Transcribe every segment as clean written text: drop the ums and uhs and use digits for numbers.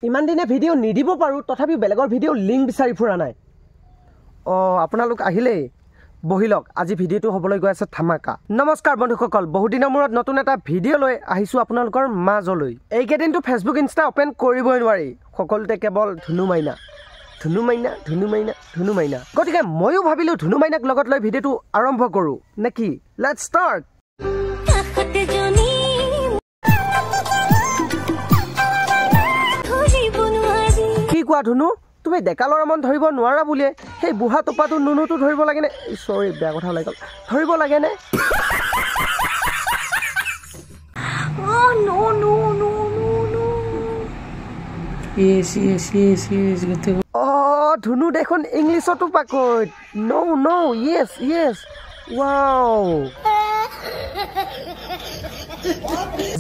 ইমান দিনে ভিডিঅ' নিদিব পাৰোঁ, তথাপিও বেলেগৰ ভিডিঅ' লিংক বিচাৰি ফুৰা নাই। অঁ, আপোনালোক আহিলেই, বহি লওক। আজি ভিডিঅ'টো হ'বলৈ গৈ আছে ধামাকা। নমস্কাৰ বন্ধুসকল, বহুদিনৰ মূৰত নতুন এটা ভিডিঅ' লৈ আহিছোঁ আপোনালোকৰ মাজলৈ। এইকেইদিনটো ফেচবুক ইনষ্টা অ'পেন কৰিবই নোৱাৰি, সকলোতে কেৱল ধুনু মাইনা, ধুনু মাইনা, ধুনু মাইনা, ধুনু মাইনা। গতিকে ময়ো ভাবিলোঁ ধুনু মাইনাক লগত লৈ ভিডিঅ'টো আৰম্ভ কৰোঁ নেকি। Let's start. কাষত জনী ধৰিব নোৱাৰি। কি কোৱা ধুনু, তুমি ডেকা ল'ৰা মন ধৰিব নোৱাৰা বুলিয়ে সেই বুঢ়া টোপাটো নুনুটো ধৰিব লাগেনে? চৰি, বেয়া কথা ওলাই গ'ল। ধৰিব লাগেনে? Oh, no, no, no, no, no. Yes, yes, yes, yes, গোটেই। অঁ, ধুনু দেখোন ইংলিছতো পাকৈত। ন' ন', য়েছ য়েছ, ৱাও।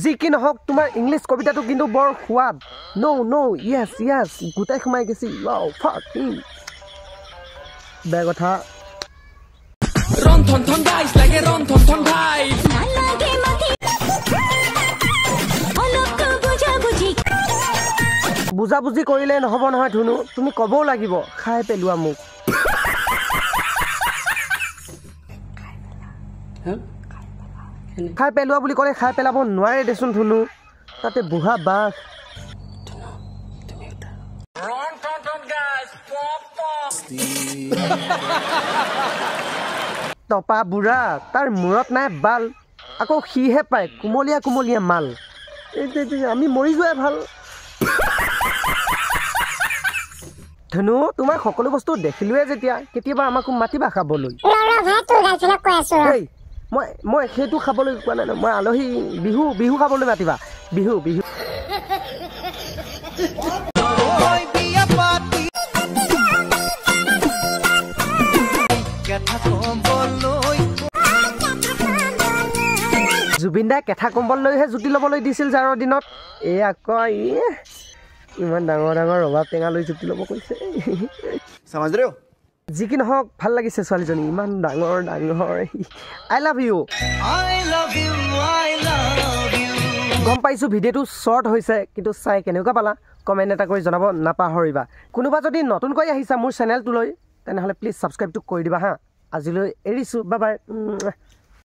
যি কি নহওক, তোমাৰ ইংলিছ কবিতাটো কিন্তু বৰ সোৱাদ। ন' ন' য়েছ য়েছ, গোটাই সোমাই গৈছে। ৱাও, ফাক, বেয়া কথা। ৰন্ধন থন গাইছ লাগে, ৰন্ধন থন ভাই। নালাগে মাতি, অলপ বুজাবুজি। বুজাবুজি কৰিলে নহ'ব নহয় ধুনু, তুমি ক'বও লাগিব খাই পেলোৱা মোক। খাই পেলোৱা বুলি ক'লে খাই পেলাব নোৱাৰে দেচোন ধুনু, তাতে বুঢ়া বাঘ। টপা বুঢ়া, তাৰ মূৰত নাই বাল, আকৌ সিহে পায় কুমলীয়া কুমলীয়া মাল। এই আমি মৰি যোৱাই ভাল। ধুনু, তোমাৰ সকলো বস্তু দেখিলোৱে যেতিয়া, কেতিয়াবা আমাকো মাতিবা খাবলৈ। এই মই সেইটো খাবলৈ কোৱা নাই, মই আলহী বিহু বিহু খাবলৈ মাতিবা, বিহু বিহু। জুবিন দাই কেঁথা কম্বল লৈহে জুতি ল'বলৈ দিছিল জাৰৰ দিনত। এই আকৌ ইমান ডাঙৰ ডাঙৰ ৰবাব টেঙা লৈ জুতি ল'ব কৈছে। সমাজ ৰে। যি কি নহওক, ভাল লাগিছে ছোৱালীজনী, ইমান ডাঙৰ ডাঙৰ। I love you, I love you, I love you. গম পাইছোঁ ভিডিঅ'টো শ্বৰ্ট হৈছে, কিন্তু চাই কেনেকুৱা পালা কমেণ্ট এটা কৰি জনাব নাপাহৰিবা। কোনোবা যদি নতুনকৈ আহিছা মোৰ চেনেলটোলৈ, তেনেহ'লে প্লিজ ছাবস্ক্ৰাইবটো কৰি দিবা। হা, আজিলৈ এৰিছোঁ, বাই বাই।